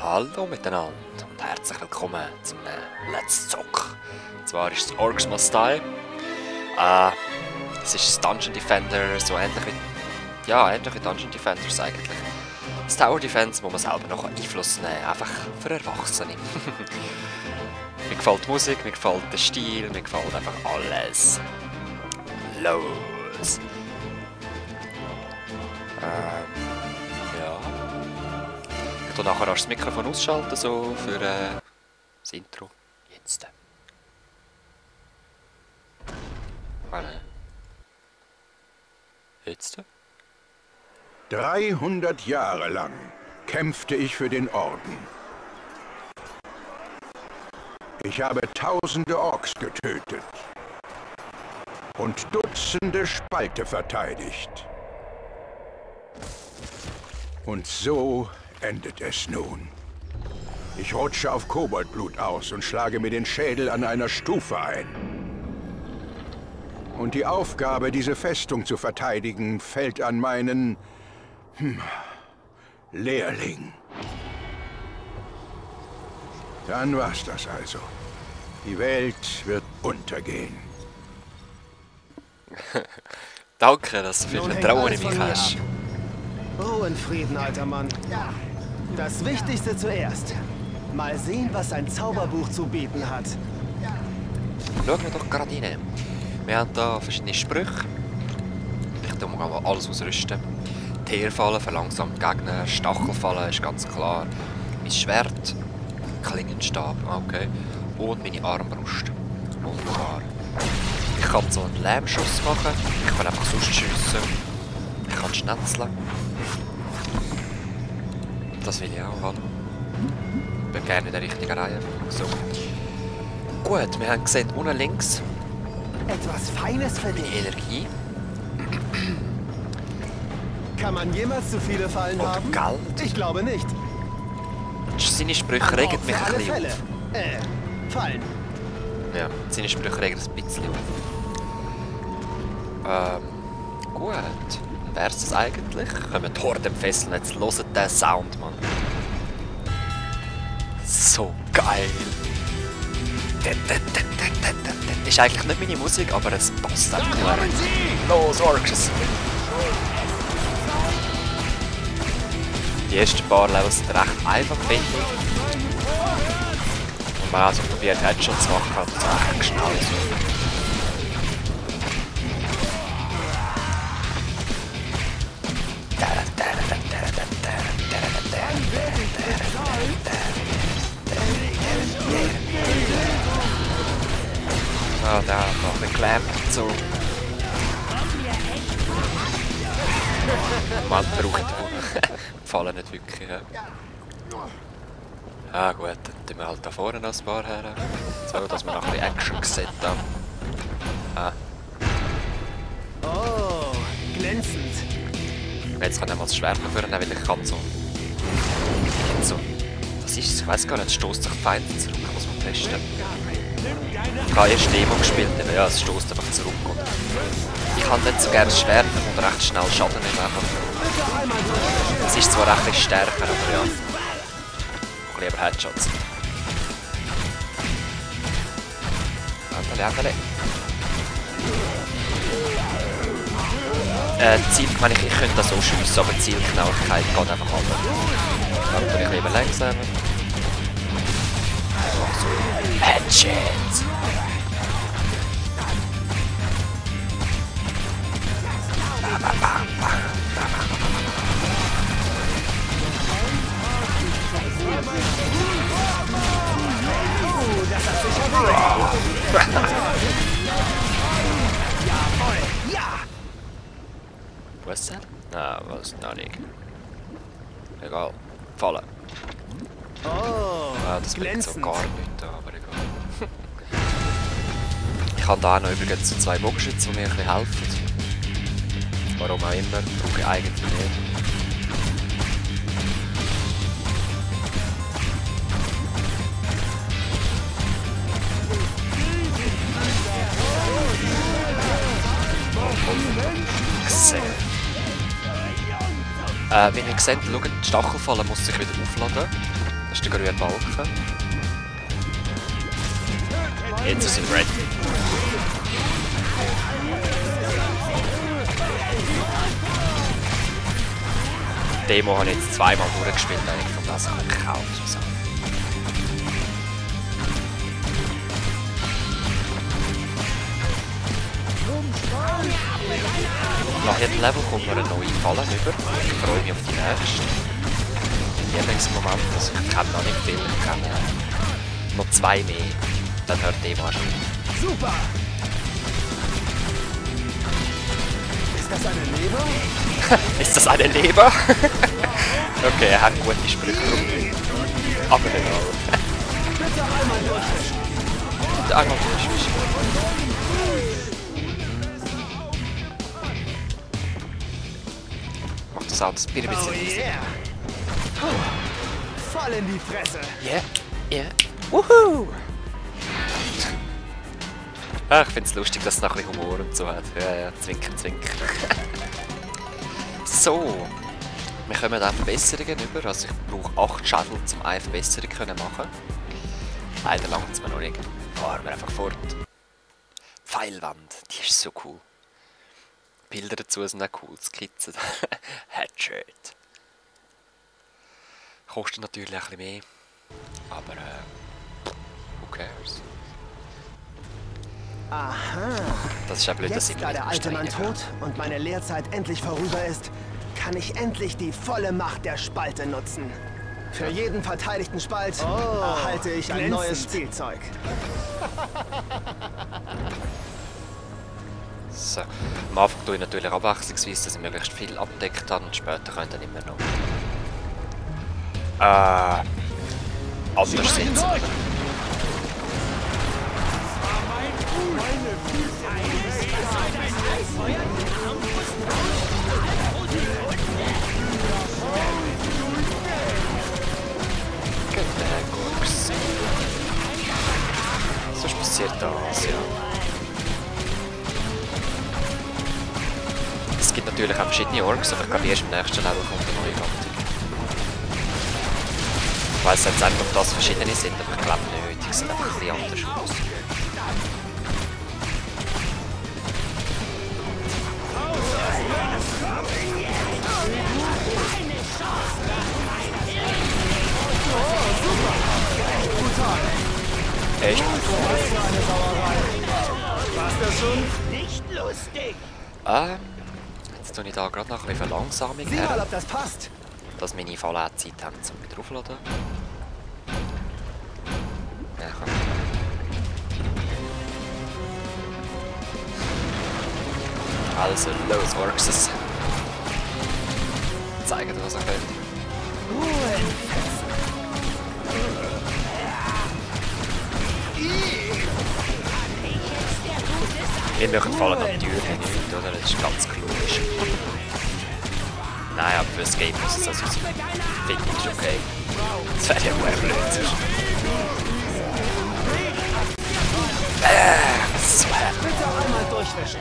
Hallo miteinander und herzlich willkommen zum Let's Zock. Und zwar ist es Orcs Must Die. Es ist Dungeon Defender, so ähnlich wie... Ja, ähnlich wie Dungeon Defenders eigentlich. Das Tower Defense, wo man selber noch Einfluss nehmen kann, einfach für Erwachsene. Mir gefällt die Musik, mir gefällt der Stil, mir gefällt einfach alles. Los! Ja. Ich tue nachher das Mikrofon ausschalten, so für das Intro. Jetzt. Jetzt? 300 Jahre lang kämpfte ich für den Orden. Ich habe tausende Orks getötet und Dutzende Spalte verteidigt. Und so endet es nun. Ich rutsche auf Koboldblut aus und schlage mir den Schädel an einer Stufe ein. Und die Aufgabe, diese Festung zu verteidigen, fällt an meinen Lehrling. Dann war's das also. Die Welt wird untergehen. Danke, dass du viel Vertrauen in mich hast. Ruhe in Frieden, alter Mann. Das Wichtigste zuerst. Mal sehen, was ein Zauberbuch zu bieten hat. Schauen wir doch gerade rein. Wir haben hier verschiedene Sprüche. Ich tue mal alles ausrüsten. Teerfallen verlangsamt Gegner, Stachelfallen ist ganz klar. Mein Schwert, Klingenstab, okay. Und meine Armbrust. Wunderbar. Ich kann so einen Lähmschuss machen. Ich kann einfach sonst schiessen. Ich kann schnetzeln. Das will ich auch haben. Ich bin gerne in der richtigen Reihe. So. Gut, wir haben gesehen, unten links Etwas Feines für meine dich. Energie Kann man jemals zu viele Fallen und haben? Geld. Ich glaube nicht. Seine Sprüche regen mich Für ein alle bisschen Fälle. auf. Fallen. Ja, seine Sprüche regen ein bisschen auf. Gut. Wär's das eigentlich? Können wir die Horde fesseln. Jetzt hört den Sound, Mann. So geil. Ist eigentlich nicht meine Musik, aber es passt einfach nur. Los, Orks! Die ersten paar Levels sind recht einfach, finde ich. Und man also probiert Headshots zu machen, hat es echt schnell so. Ah, der hat noch ein bisschen gelähmt so. Man braucht die Fallen nicht wirklich. Ja. Ah gut, dann tun wir halt da vorne noch ein paar her. So, dass wir noch ein bisschen Action gesehen haben. Ah. Oh, glänzend. Jetzt kann ich mal das Schwert noch vornehmen, weil ich kann so... Was ist es? Ich weiss gar nicht, es stößt sich die Feinde zurück, muss man testen. Ich habe erst Demo gespielt, aber ja, es stößt einfach zurück. Und ich habe nicht so gerne das Schwert, man kommt recht schnell Schaden nicht machen. Es ist zwar recht stärker, aber ja. Ich lieber Headshots. Andale. Ziel, ich meine, ich könnte das so schiessen, aber die Zielgenauigkeit geht einfach runter. Dann tue ich lieber langsamer. So. Headshot! Das hat sich erledigt. Jawohl, ja! Was ist das? Nein, was noch nicht. Egal. Fallen. Oh, Ah, das bringt so glänzend. gar nichts, aber egal. Ich habe da auch noch übrigens so 2 Bogenschützen, die mir ein bisschen helfen. Warum auch immer, brauche ich eigentlich nicht. Sehr. Wie ihr seht, schaut, die Stachelfalle muss sich wieder aufladen. Das ist der grüne Balken. Jetzt ist er ready. Die Demo habe ich jetzt zweimal durchgespielt, eigentlich von das habe ich gekauft. Nach jedem Level kommt noch eine neue Falle rüber. Ich freue mich auf die nächste. Lieblingsmoment, also ich kenne noch nicht viel, ich kenne noch 2 mehr. Dann hört die Demo schon. Super! Ist das eine Leber? Ist das eine Leber? Okay, er hat gute Sprüche drauf. Aber nicht alle. Bitte einmal durchwischen. Bitte einmal durchwischen. Macht das auch das Bier ein bisschen Oh easy. yeah! Voll in die Fresse! Yeah, yeah. Wuhu! Ah, ich finde es lustig, dass es noch ein bisschen Humor und so hat. Ja, ja, zwinker, zwinker. So. Wir kommen auch Verbesserungen über. Also ich brauche 8 Schädel, um eine Verbesserung zu machen. Leider langt es mir noch nicht. Fahren wir einfach fort. Pfeilwand, die ist so cool. Bilder dazu sind auch cool, Skizzen. Headshot. Kostet natürlich ein bisschen mehr. Aber who cares? Aha! Das ist ja blöd, dass ich Jetzt, da der alte Mann tot und meine Lehrzeit endlich vorüber ist, kann ich endlich die volle Macht der Spalte nutzen. Für jeden verteidigten Spalt erhalte ich ein neues Spielzeug. So. Am Anfang tue ich natürlich abwechslungsweise, dass ich möglichst viel abdeckt habe und später können dann immer noch anders sitzen. So passiert das, ja. Es gibt natürlich auch verschiedene Orks, aber ich glaube erst im nächsten Level kommt eine neue Gattung. Ich weiss jetzt nicht, ob das verschiedene sind, aber ich glaube nicht. Die sehen einfach ein bisschen anders aus. Echt? War's das schon? Nicht lustig! Jetzt tue ich da gerade noch ein bisschen Verlangsamung Sieh mal, her, ob das passt. dass meine Fallen auch Zeit haben, um mich draufzuladen. Ja, komm. Also, los, Orks. Zeigen, was er könnt. Ihr möchtet Fallen natürlich nicht, oder? Das ist ganz logisch. Nein, aber für das Game muss es also sein. Finde ich okay. Das wäre ja wohl blöd. So heftig. Bitte einmal durchwischen.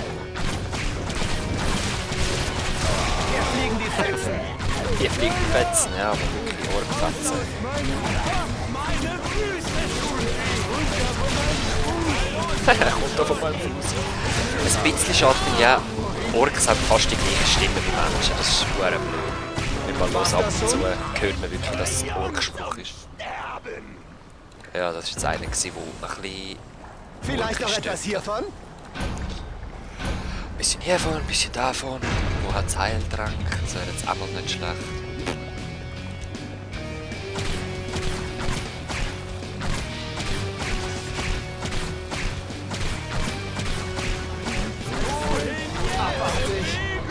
Hier fliegen die Fetzen. Hier fliegen die Fetzen, ja, aber wirklich Ohrfetzen. Kommt da von meinem Fuß. Ein bisschen schade finde ich auch, Orks haben fast die gleiche Stimme wie Menschen. Das ist schwer blöd. Wenn man los ab und zu hört man wirklich, dass es ein Orkspruch ist. Ja, das war jetzt einer, der ein bisschen... Vielleicht noch etwas hiervon? Ein bisschen hiervon, ein bisschen davon. Wo hat es Heiltrank? Das wäre jetzt auch mal nicht schlecht.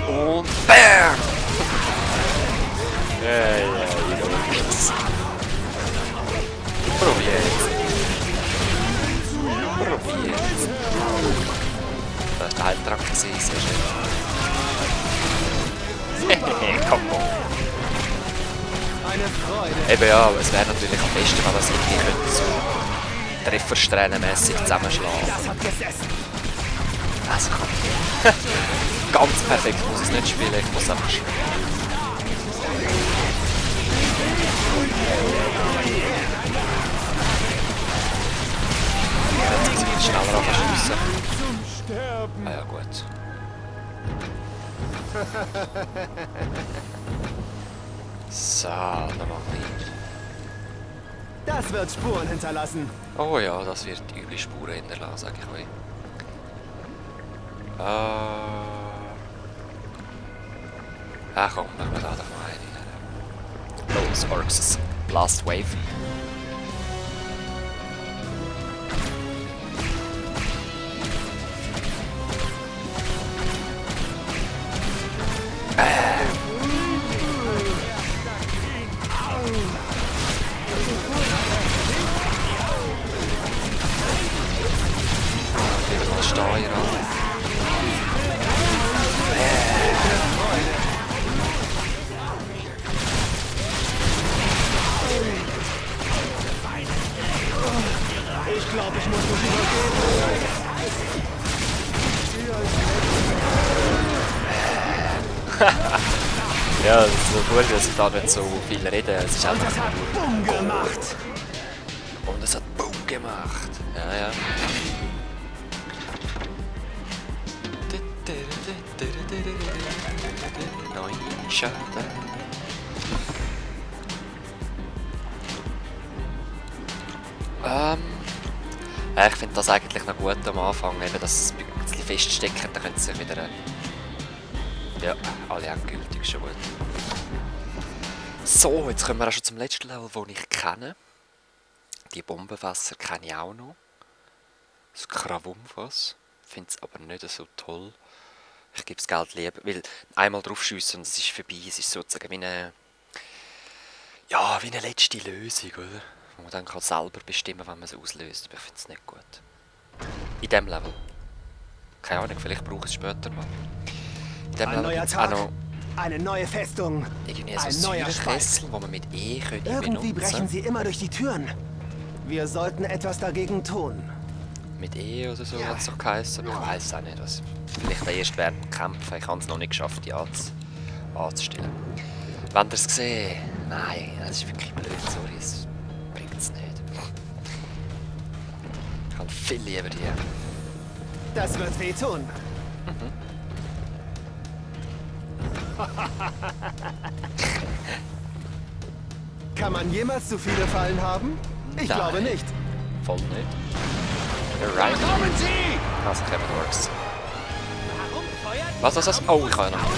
Und BAM! Ja, ich glaube das. Probier jetzt. Da ist der Heiltrank gesehen, sehr schön. Komm on. Eine Freude. Eben ja, aber es wäre natürlich am besten, wenn man es irgendwie könnte so treffersträhnenmässig zusammenschlagen. Das hat gesessen. Also komm. Ganz perfekt muss ich es nicht spielen, ich muss einfach spielen. draussen. Zum Sterben. Ah ja, gut. So, nochmal ein bisschen. Das wird Spuren hinterlassen. Oh ja, das wird üble Spuren hinterlassen, sag ich euch. Komm, machen wir da doch mal eine. Los, Orcs. Last Wave. Ich glaube, ich muss mich übergeben. Ja, es ist so gut, dass ich da nicht so viel rede. Es ist Und einfach es hat Bumm gemacht. Und es hat Boom gemacht. Ja, ja. Neun Schaden. Ich finde das eigentlich noch gut am Anfang, eben, dass es ein bisschen feststecken, dann können sie sich wieder... Ja, alle endgültig, schon gut. So, jetzt kommen wir auch schon zum letzten Level, das ich kenne. Die Bombenfässer kenne ich auch noch. Das Krawumfass. Finde es aber nicht so toll. Ich gebe das Geld lieber, weil einmal draufschiessen und es ist vorbei. Es ist sozusagen wie eine... Ja, wie eine letzte Lösung, oder? Wo man dann kann selber bestimmen, wann man es auslöst. Aber ich finde es nicht gut. In diesem Level. Keine Ahnung, vielleicht brauche ich es später mal. In diesem Ein Level neuer gibt es auch Tag. noch Eine neue Festung. irgendwie Ein so neuer Säurekessel, wo man mit E könnte Irgendwie brechen benutzen. sie immer durch die Türen. Wir sollten etwas dagegen tun. Mit E oder so Ja. hat es doch geheißen. Ich weiß auch nicht. Was. Vielleicht erst während dem Kämpfen. Ich habe es noch nicht geschafft, die anzustellen. Wenn ihr es gesehen? Nein, das ist wirklich blöd. Sorry, es bringt es nicht. Ich habe viel lieber die. Das wird wehtun. Kann man jemals zu viele Fallen haben? Ich Nein. glaube nicht. Voll nicht. Right. Kommen Sie! Also, Kevin Works. Was? Oh, ich habe ja noch.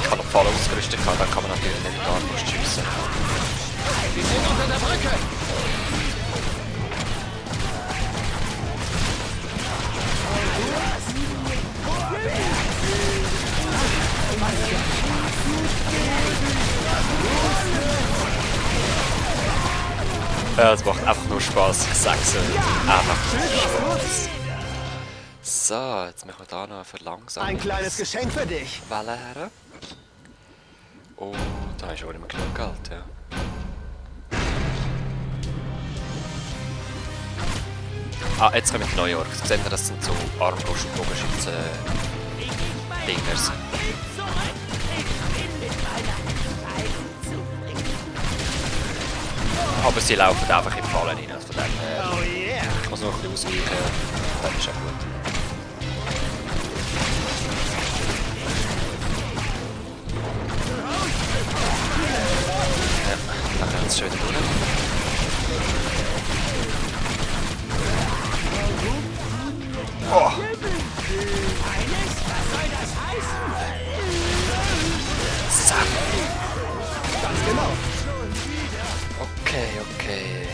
Ich habe noch voll ausgerüstet, dann kann man natürlich nicht mit Armbrust schiessen. Wir sind unter der Brücke! Ja, es macht einfach nur Spaß, ich sag's euch. Einfach nur Spaß. So, jetzt machen wir da noch eine Verlangsamung. Ein kleines Geschenk für dich. Welle her. Oh, da ist auch nicht mehr genug Geld, ja. Ah, jetzt kommen die neuen Orks. Seht ihr, das sind so Armbrust- und Bogenschützen-Dingers. Aber sie laufen einfach im Fallen rein. Also von dem her, Oh yeah! ich muss noch ein bisschen ausweichen. Das ist auch gut. Ja, dann können wir es schön durch. Oh. So. Ganz genau. Okay, okay.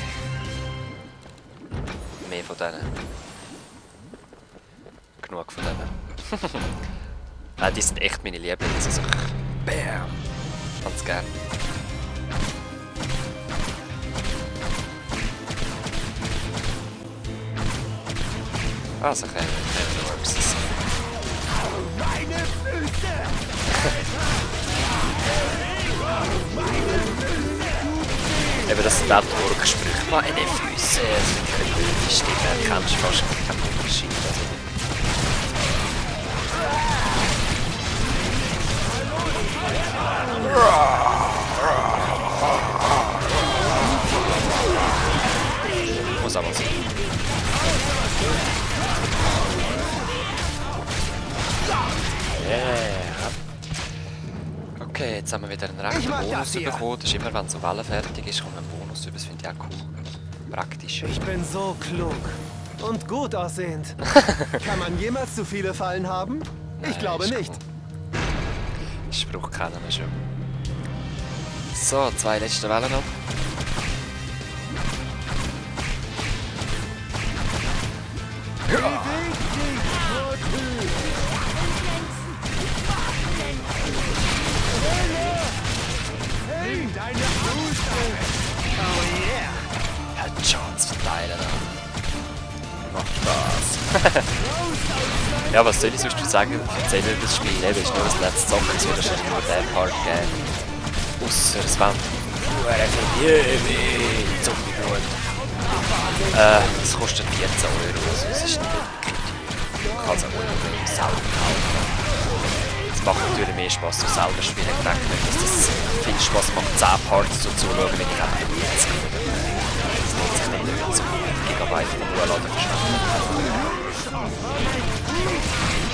Mehr von denen. Genug von denen. Nein, die sind echt meine Lieblinge. Also, bam! Ganz gern. Also, okay, Works. Meine Füße! Eben, das sind auch die Orksprüche. Meine Füße. Das sind die blöde Stimme. Kennst du fast keinen Unterschied. Also. Muss aber sein. Jetzt haben wir wieder einen rechten Bonus bekommen. Das ist immer, wenn so Welle fertig ist, kommt ein Bonus über. Das finde ich auch cool. Praktisch. Ich bin so klug und gut aussehend. Kann man jemals zu viele Fallen haben? Nein, Ich glaube nicht. Cool. Den Spruch kennen wir schon. So, 2 letzte Wellen noch. Ja. Chance verteilen da. Macht Spaß. Ja, was soll ich sonst sagen? Erzählen über das Spiel. Eben, ist nur das letzte Zocken, es wird wahrscheinlich nur den Part geben. Ausser es wollen Zombieblut. Das kostet 14 €, also es ist nicht wirklich teuer. Man kann es auch nicht selber kaufen. Es macht natürlich mehr Spaß zu selber spielen. Ich denke nicht, dass das viel Spaß macht, 10 Parts zuzuschauen, wenn ich einfach nicht jetzt das lohnt sich nicht, wenn so Gigabyte vom Urladen verschwenden.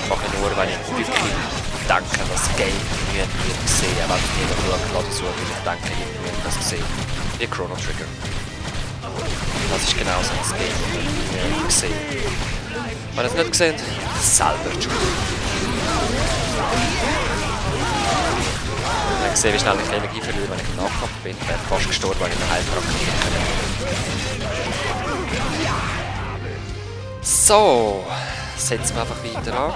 Ich mache nur, wenn ich wirklich denke, dass das Game nie gesehen habe, wenn ich nicht Urladen suche, weil ich denke, ich nie das gesehen. Wie Chrono Trigger. Das ist genau so ein Game, das ich nie gesehen habe. Wenn ihr es nicht gesehen habt, selber schauen. Ich sehe, wie schnell ich Energie verliere, wenn ich im Nahkampf bin. Ich wäre fast gestorben, weil ich den Heiltrank nicht kann. So, setzen wir einfach weiter an.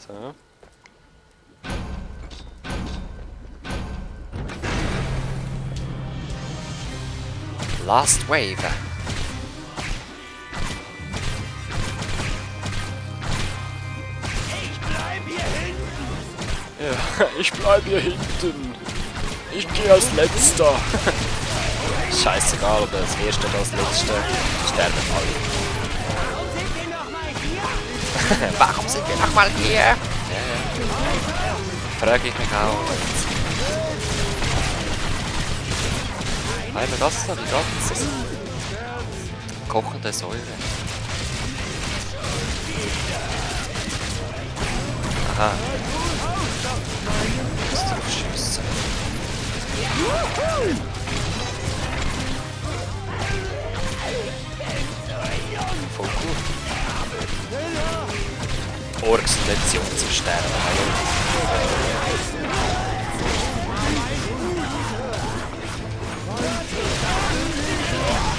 So. Last Wave. Ja, ich bleib hier hinten. Ich gehe als Letzter. Scheißegal, ob das Erste oder das Letzte. Sterben alle. Warum sind wir nochmal hier? Ja. Frage ich mich auch. Haben wir das da? Wie geht's das? Kochende Säure. Aha. Ich muss drauf schiessen. Voll gut. Orks sind nicht zu jung zum Sterben.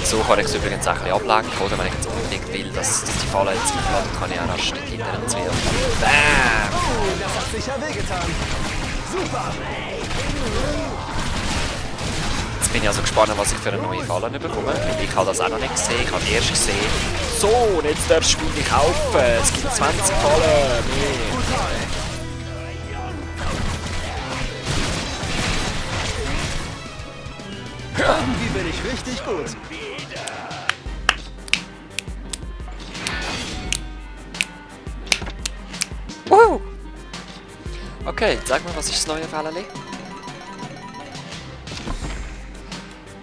So kann ich es übrigens auch ein bisschen ablenken, oder wenn ich jetzt unbedingt will, dass die Falle jetzt einladen, kann ich auch rasch den hinteren Zwiebeln. Bam! Das hat sicher wehgetan. Super! Jetzt bin ich also gespannt, was ich für eine neue Falle bekomme. Ich habe das auch noch nicht gesehen, ich habe erst gesehen. So, und jetzt darfst du mich kaufen. Es gibt 20 Fallen mehr. Irgendwie bin ich richtig gut. Woo! Okay, sag mal, was ist das neue Fallerli?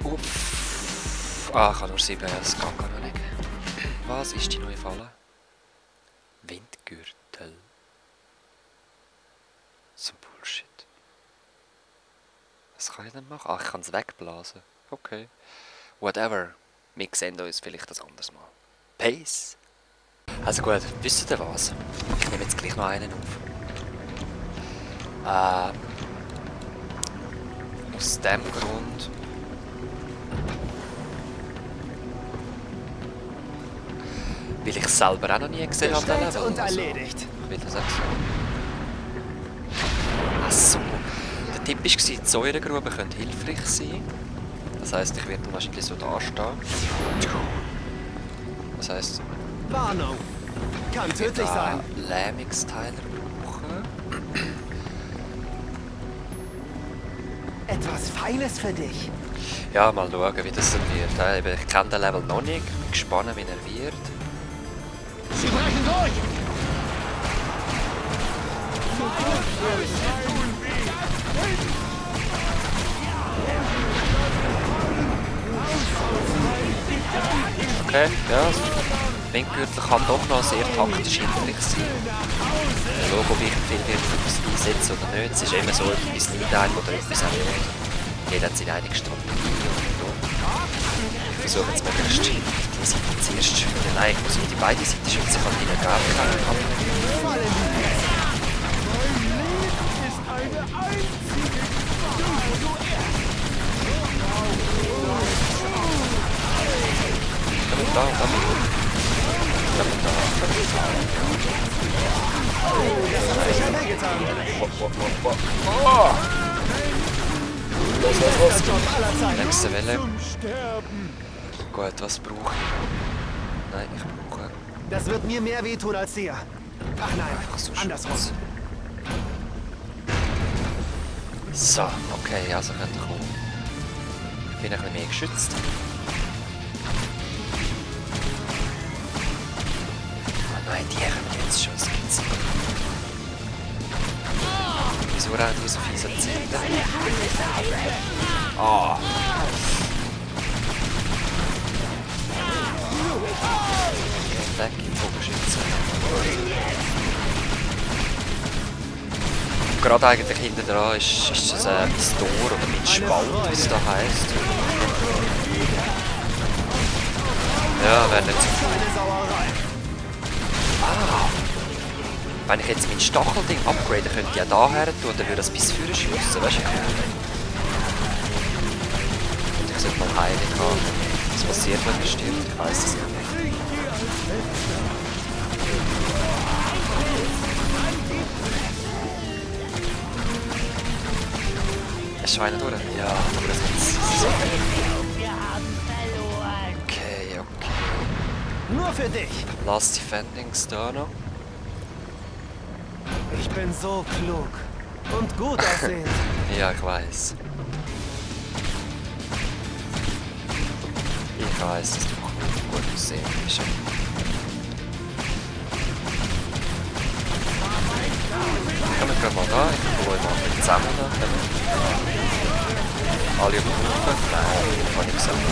Uff. Ah, ich habe nur 7, das geht gar noch nicht. Was ist die neue Falle? Windgürtel. So Bullshit. Was kann ich denn machen? Ah, ich kann es wegblasen. Okay. Whatever. Wir sehen uns vielleicht das anderes Mal. Peace! Also gut, wisst ihr was? Ich nehme jetzt gleich noch einen auf. Aus dem Grund... Weil ich es selber auch noch nie gesehen habe. Bestellt und erledigt. Ich will das auch sagen. Ach so. Der Tipp war, die Säuregruben können hilfreich sein. Das heisst, ich werde dann wahrscheinlich so da stehen. Das heisst... Warnung. Kann tödlich sein. Lähmungsteiler brauchen. Etwas Feines für dich. Ja, mal schauen, wie das dann wird. Ich kenne den Level noch nicht. Ich bin gespannt, wie er wird. Sie brechen durch! Okay, ja. Windgürtel kann doch noch sehr taktisch hilfreich sein. schauen, ob ich viel etwas einsetze oder nicht. Es ist immer so, etwas nicht ein oder etwas auch nicht. Jeder hat seine eigene Strategie. Ich versuche jetzt möglichst die Seite zuerst zu schützen. Nein, ich muss die beide Seiten schützen. Ich kann die gar nicht da. Nächste Welle. Gut, was brauche ich? Nein, ich brauche... Das wird mir mehr wehtun als dir. Ach nein, Einfach so andersrum. Schutz. So, okay, also könnte ich kommen. Ich bin ein bisschen mehr geschützt. Oh nein, die haben jetzt schon, das gibt's nicht. Wieso haben die so fiese Zähne? Ah! Weg im Bogenschützen. Gerade eigentlich hinten dran ist das Tor oder mit Spalt, wie es da heisst. Ja, wäre nicht so cool. Ah! Wenn ich jetzt mein Stachelding upgrade, könnte ich ja da her tun, dann würde das bis vorne schiessen, weißt du? Ich sollte mal Heilung haben. Was passiert, wenn er stirbt? Ich weiss es nicht. Ist schon einer durch? Ja, aber das ist okay. Nur für dich. Last Defendings da noch. Ich bin so klug und gut aussehend. Ja, ich weiß. Ich weiß, dass du gut aussehen bist. Kommen wir gerade mal da, ich hole mal mit zusammen. Alle umrufen? Nein, kann ich sagen.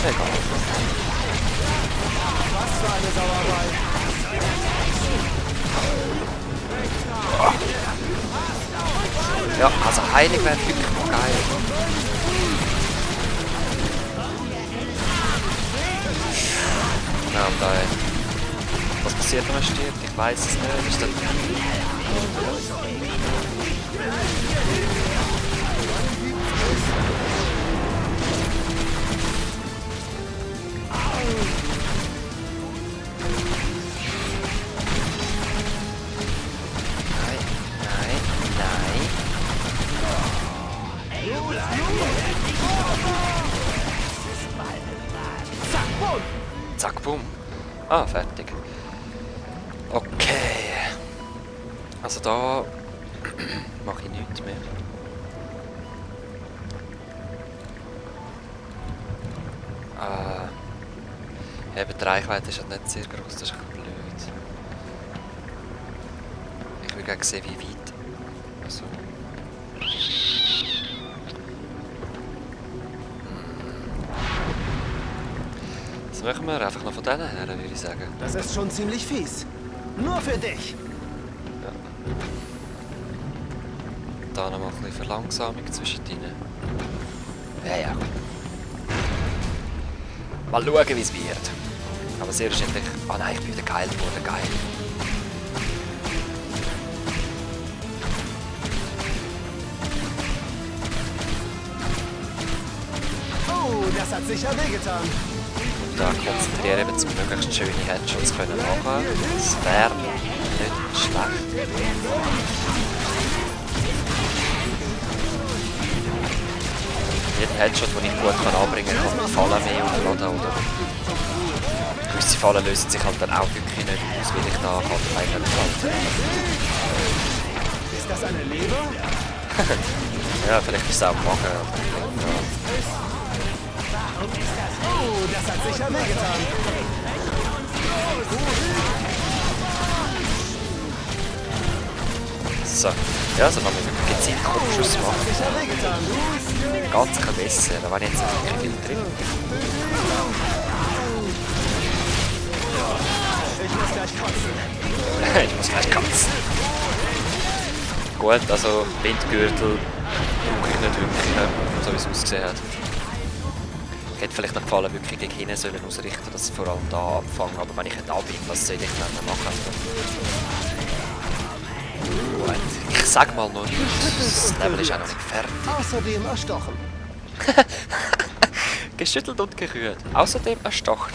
Egal. Was für eine Sauerei. Ja, also Heilig wäre wirklich noch geil. Ja, und was passiert, wenn man stirbt? Ich weiß es nicht. Ist das... Zack, bumm. Ah, fertig. Okay. Also da mache ich nichts mehr. Eben die Reichweite ist halt nicht sehr groß, das ist ein bisschen blöd. Ich will gerne sehen, wie weit. Also. Das machen wir einfach noch von denen her, würde ich sagen. Das ist schon ziemlich fies. Nur für dich. Ja. Da noch mal ein bisschen Verlangsamung zwischendrin. Ja. Mal schauen, wie es wird. Aber sehr wahrscheinlich... Ah nein, ich bin wieder geheilt worden, geil. Oh, das hat sicher wehgetan. Da konzentrieren wir zum möglichst schöne Headshots können machen. Das wäre nicht schlecht. Jeden Headshot, den ich gut anbringen kann, mit Fallen mehr aufladen oder gewisse Fallen lösen sich halt dann auch wirklich nicht aus, weil ich da halt eigentlich halt. Ist das eine Leber? Ja, vielleicht ist es auch ein Magen. Ja. Oh, das hat sicher wehgetan. So, ja, also dann müssen wir gezielt Kopfschuss machen. Sicher wehgetan. Ganz ein bisschen besser, da war jetzt nicht viel drin. Ich muss gleich kotzen. Ich muss gleich kotzen. Gut, also Windgürtel brauche ich nicht wirklich, so wie es ausgesehen hat. Ich hätte vielleicht noch gefallen, wirklich gegen hinten sollen ausrichten, dass sie vor allem da abfangen, aber wenn ich nicht da bin, was soll ich dann machen? Gut, ich sag mal noch nicht, das Level ist auch noch nicht fertig. Außerdem erstochen. Geschüttelt und gerührt, außerdem erstochen.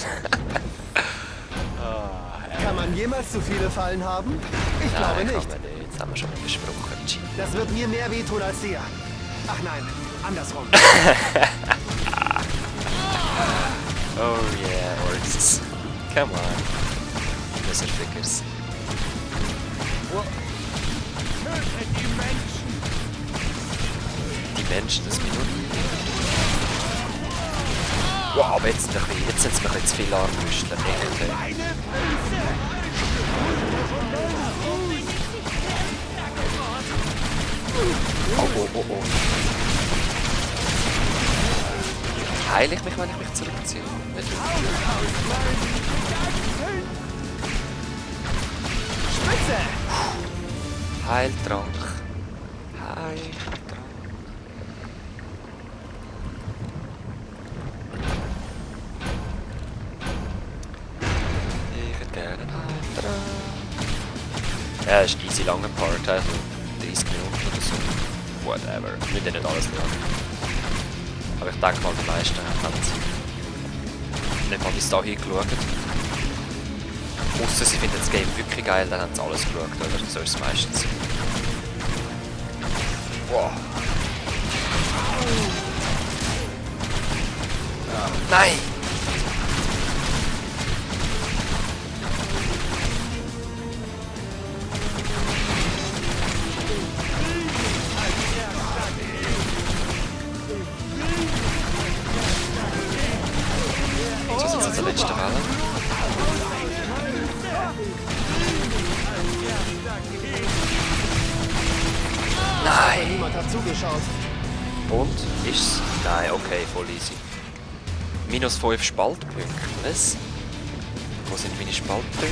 Kann man jemals zu viele Fallen haben? Ich glaube nicht. Kann man nicht. Das haben wir schon mal besprochen. Das wird mir mehr wehtun als dir. Ach nein, andersrum. Oh yeah, Orcs. Come on. Besser Figures. Die Menschen, das bin nur ich. Wow, aber jetzt sind es mir ein bisschen zu viele Armbüschler. Echt. Oh. Heile ich mich, wenn ich mich zurückziehe? Nicht wirklich. Spitze! Heiltrank. Ich hätte gerne einen Heiltrank. Ja, es ist ein easy langer Part, also 30 Minuten oder so. Whatever. Wir müssen nicht alles schauen. Aber ich denke mal, die meisten haben es nicht mal bis dahin geschaut. Ausser sie finden das Game wirklich geil, dann haben sie alles geschaut, oder? So ist es meistens. Wow. Nein! So sind jetzt der letzte Welle. Nein! Niemand hat zugeschaut. Und? Ist's? Nein, okay, voll easy. Minus 5 Spaltpunkte. Was? Wo sind meine Spaltpunkte?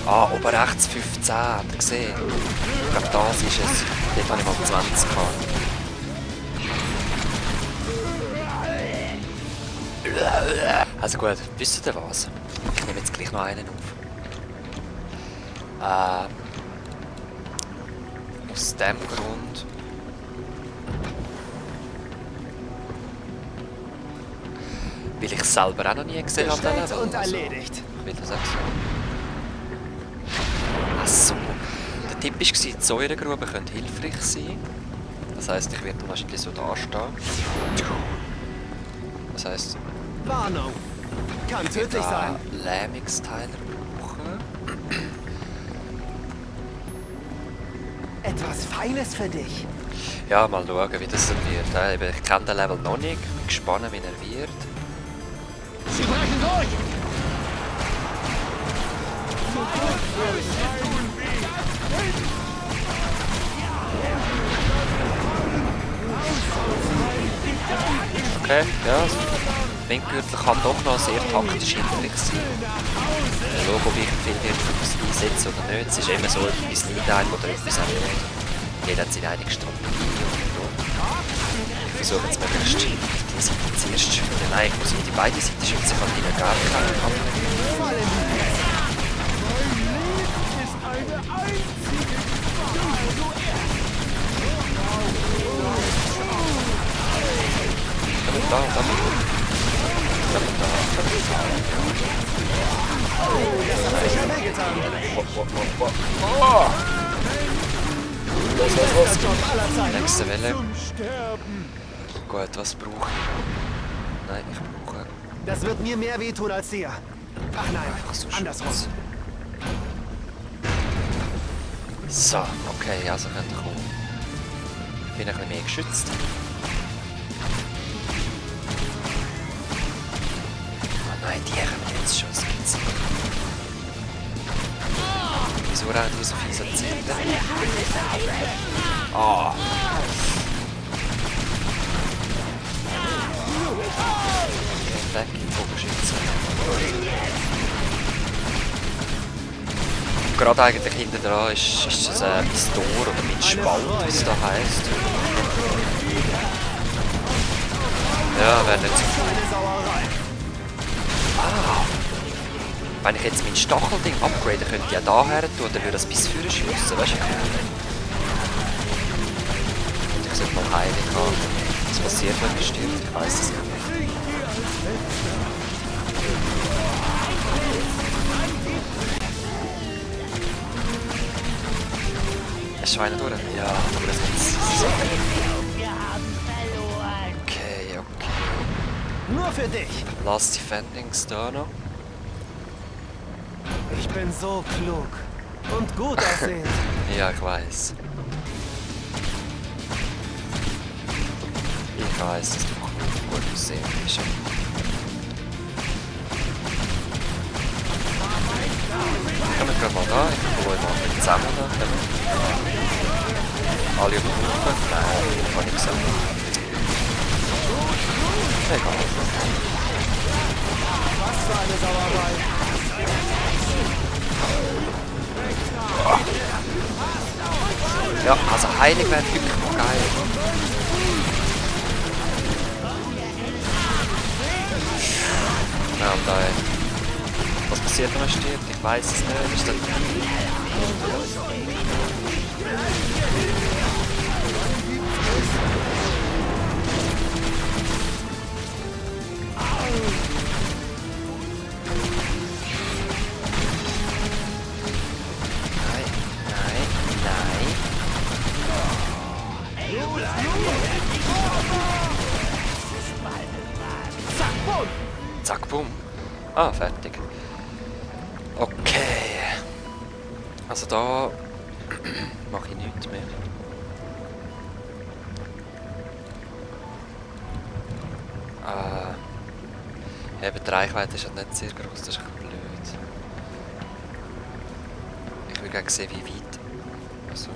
Ah, oben rechts 15. Habt ihr gesehen? Ich glaube, das ist es. Dort habe ich mal 20 gehabt. Also gut, wisst ihr was? Ich nehme jetzt gleich noch einen auf. Aus dem Grund... Weil ich es selber auch noch nie gesehen habe. Bestellt und erledigt. Ich will das auch sagen. Achso. Der Tipp war, die Säuregrube könnte hilfreich sein. Das heisst, ich werde wahrscheinlich so da stehen. Das heisst... Warnung. Kann tödlich sein. Lähmungsteiler brauchen. Etwas Feines für dich. Ja, mal schauen, wie das dann wird. Ich kenne den Level noch nicht. Bin gespannt, wie er wird. Sie brechen durch! Okay, ja. Windgürtel kann doch noch sehr taktisch hilfreich sein. Schauen, ob ich viel etwas einsetze oder nicht. Es ist immer so, etwas nicht ein oder etwas auch nicht. Jeder hat seine eigene Strategie. Ich versuche jetzt möglichst die Seite zuerst zu schütteln. Nein, ich muss die beide Seiten schützen. Ich kann die gar keinen haben. Da. Das hat sicher wehgetan. Los. Nächste Welle. Gut, was brauche ich? Nein, ich brauche... Das wird mir mehr wehtun als dir. Ach nein, Einfach so andersrum. Schutz. So, okay, also könnt ihr kommen. Ich bin ein bisschen mehr geschützt. Oh nein, die haben jetzt schon, das gibt's nicht. Wieso rennen die so fies an die Seite? Ah! Okay, weg, Bogenschütze. gerade eigentlich hinten dran ist das ein Tor oder ein Spalt, wie es da heisst. Ja, wäre nicht so cool. Ah! Wenn ich jetzt mein Stachelding upgrade, könnte ich ja da her tun, dann würde das bis vorne schiessen, weißt du? Und ich sollte mal Heilung haben. Was passiert, wenn ich stirbt? Ich weiss es nicht. Es ist einer durch. Ja, aber das jetzt. Okay, okay. Nur für dich. Last Defendings da noch. Ich bin so klug und gut aussehend. Ja, ich weiß. Ich weiß, dass du gut aussehen bist. Kommen wir gerade mal da. Ich hole mal zusammen noch. Alle rufen. Nein, kann ich sagen. Egal. Was für eine Sauerei. Ja, also Heilig wäre wirklich noch geil. Ja, und da, was passiert, wenn er stirbt? Ich weiß es nicht. Ist das... Zack, boom. Ah, fertig. Okay. Also da mache ich nichts mehr. Eben die Reichweite ist halt nicht sehr groß, das ist ein bisschen blöd. Ich will gerne sehen, wie weit. Also.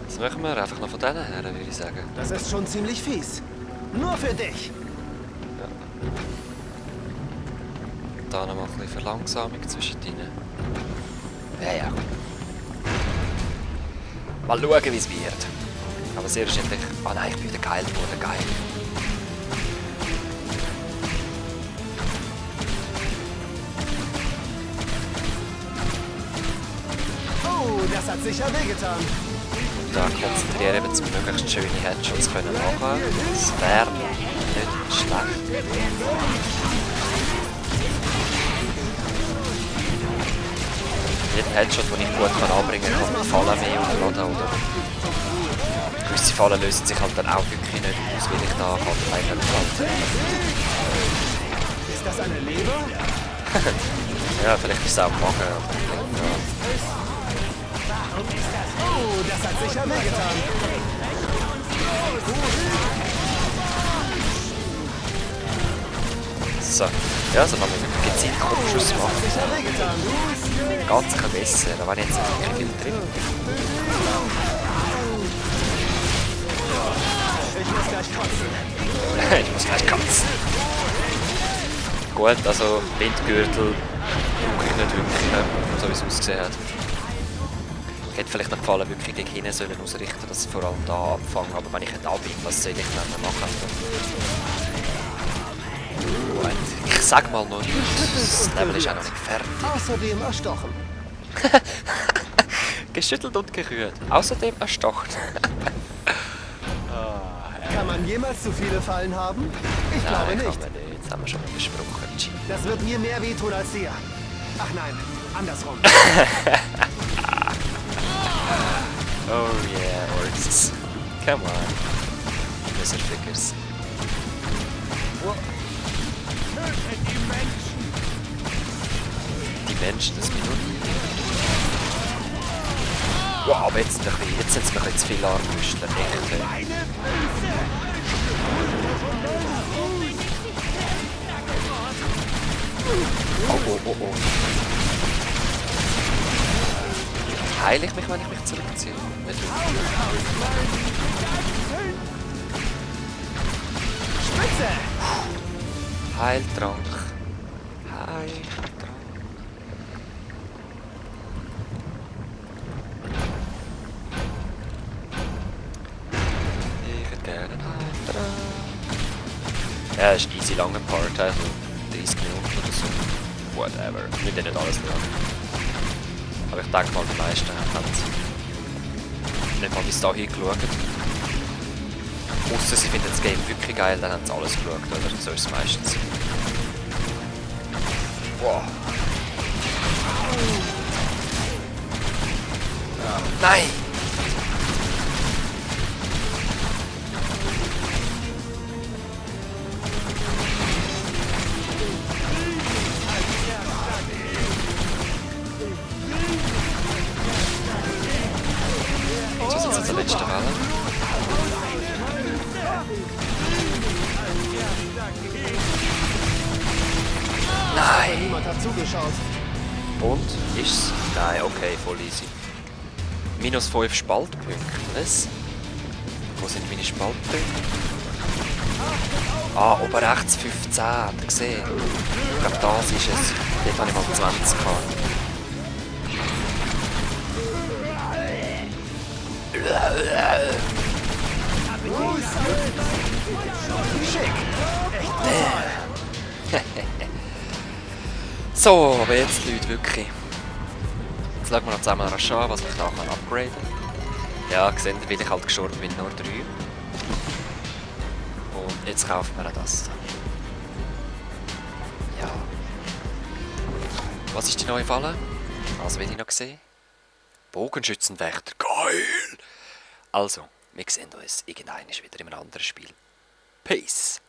Das machen wir einfach noch von denen her, würde ich sagen. Das ist schon ziemlich fies. Nur für dich. Ja. Da noch mal ein bisschen Verlangsamung zwischendrin. Ja, ja. Mal schauen, wie es wird. Aber sehr wahrscheinlich... Ah nein, ich bin wieder geheilt worden. Geil. Oh, das hat sicher wehgetan. Da konzentrieren wir uns möglichst schöne Headshots können machen. Das wäre nicht schlecht. Jeden Headshot, den ich gut anbringen kann, mit Fallen mehr aufladen oder gewisse Fallen lösen sich halt dann auch wirklich nicht aus, weil ich da eigentlich halt. Ist das eine Leber? Ja, vielleicht ist es auch ein Magen. Ja. Oh, das hat sicher wehgetan. So, ja, so kann man wirklich gezielt Kopfschuss machen. Sicher wehgetan. Ganz kein besser, da war jetzt nicht viel drin. Ich muss gleich kotzen. Ich muss gleich kotzen. Gut, also Windgürtel brauche ich nicht wirklich, so wie es ausgesehen hat. Ich hätte vielleicht den Pfahlen wirklich gegen hinten sollen ausrichten, dass sie vor allem da abfangen, aber wenn ich nicht abbiege, was soll ich dann machen? Gut, ich sag mal noch nicht, das Level ist auch noch nicht fertig. Außerdem erstochen. Geschüttelt und gerührt, außerdem erstochen. Kann man jemals zu viele Fallen haben? Ich glaube Nein, nicht. kann man nicht, das haben wir schon mal besprochen. Das wird mir mehr wehtun als dir. Ach nein, andersrum. Oh yeah, Orcs. Come on. Mr. Figures. Die Menschen, das bin nur nie. Wow, aber jetzt sind wir ein bisschen zu viele Armbüschler. Echt. Oh, oh, oh, oh. Heile ich mich, wenn ich mich zurückziehe? Nicht wirklich. Spitze! Heiltrank. Heiltrank. Ich hätte gerne einen Heiltrank. Ja, es ist ein easy langer Part, also 30 Minuten oder so. Whatever. Wir müssen nicht alles schauen. Aber ich denke mal, die meisten haben nicht mal bis dahin geschaut. Ausser sie finden das Game wirklich geil, dann haben sie alles geschaut, oder? So ist es meistens. Wow. Nein! So sind sie in der letzten Welle. Nein! Niemand hat zugeschaut. Und? Ist's? Nein, okay, voll easy. Minus 5 Spaltpunkte. Was? Wo sind meine Spaltpunkte? Ah, oben rechts 15. Habt ihr gesehen? Ich glaube, das ist es. Dort habe ich mal 20 gehabt. Schick. So, aber jetzt Leute, wirklich. Jetzt schauen wir noch zusammen rasch an, was ich da kann upgraden kann. Ja, gesehen, weil ich halt gestorben bin, nur 3. Und jetzt kaufen wir das. Ja. Was ist die neue Falle? Was will ich noch sehen? Bogenschützenwächter. Geil! Also, wir sehen uns irgendwann wieder in einem anderen Spiel. Peace!